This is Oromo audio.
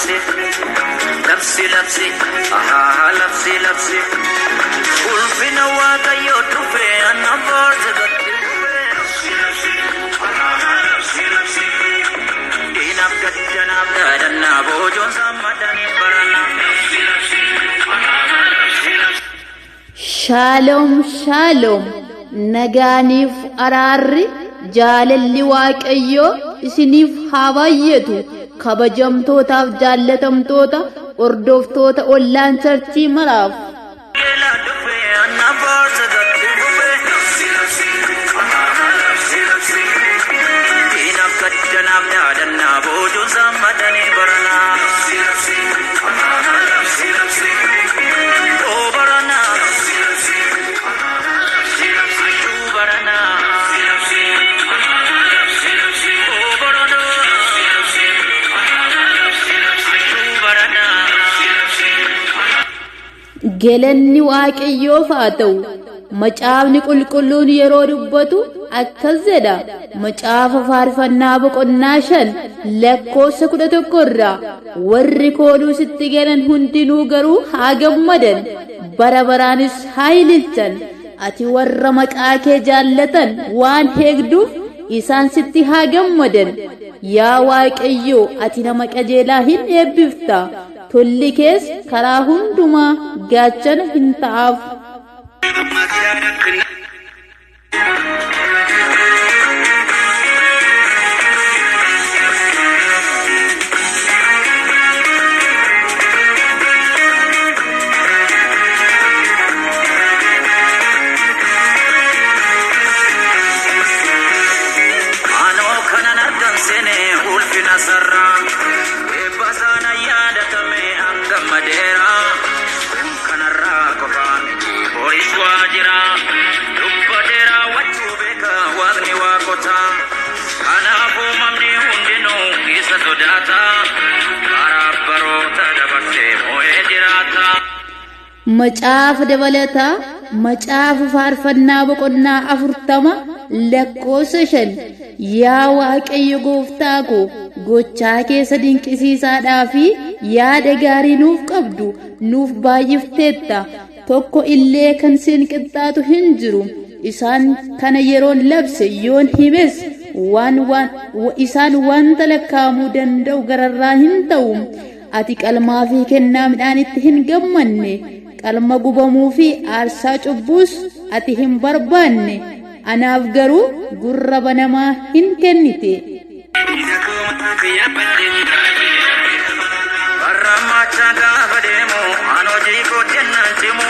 Labsi labsi labsi ahaa labsi labsi ulfina Waaqayyoo dhufe anna boorse gatti diinaaf gaddanaaf dhaadannaa boojoon sammadanii barana. Shaaloom shaaloom, nagaaniif araarri jaalalli Waaqayyoo isiniif haa baay'atu. Kabajamtootaaf jaallatamtoota hordoftoota Ollaan Charchii maraaf. Geelaa dhufe anna boorse gatti dhufe diinaaf gaddanaaf dhaadannaa boojoon sammadanii barana. Oo barana. Ashuu barana. Oo barana. Ashuu barana. Galanni Waaqayyoof haa ta'u. Macaafni qulqulluun yeroo dubbatu akkas jedha. Macaafa Faarfannaa boqonnaa 5 lakkoofsa 11 irraa, warri kooluu sitti galan hundinuu garuu haa gammadan, bara baraanis haa ililchan. Ati warra maqaa kee jaallatan waan eegduuf isaan sitti haa gammadan. Yaa Waaqayyo, ati nama qajeelaa hin eebbifta. Tolli kees karaa hundumaa gaachana hin ta'aaf. Anoo kanan argamsine ulfina sarraa eebba sana yaadatame hangammadeera. Kun kanarraa qofaa miti, boris waa jira. Dubbateera wachuu beeka Waaqni waaqota. Kanaaf uumamni hundinuu isa sodaata. Karaa baroota dabarsee moo'ee jiraata. Macaafa dabalataa, Macaafa Faarfannaa boqonnaa 40 lakkoofsa 5, Yaa Waaqayyo gooftaa koo, gochaa keessa dinqisiisaadhaa fi yaada gaarii nuuf qabdu nuuf baay'ifteetta. Tokko illee kan siin qixxaatu hin jiru. Isaan kana yeroon labse, yoon himes, waan waan isaan wanta lakkaa'amuu danda'u gararraa hin ta'u. Ati qalmaa fi kennaa midhaanitti hin gammanne, qalma gubamuu fi aarsaa cubbuus ati hin barbaanne. Anaaf garuu gurra banamaa hin kennite. Barra machaa gaafa deemu an hojii koo jennaan cimu.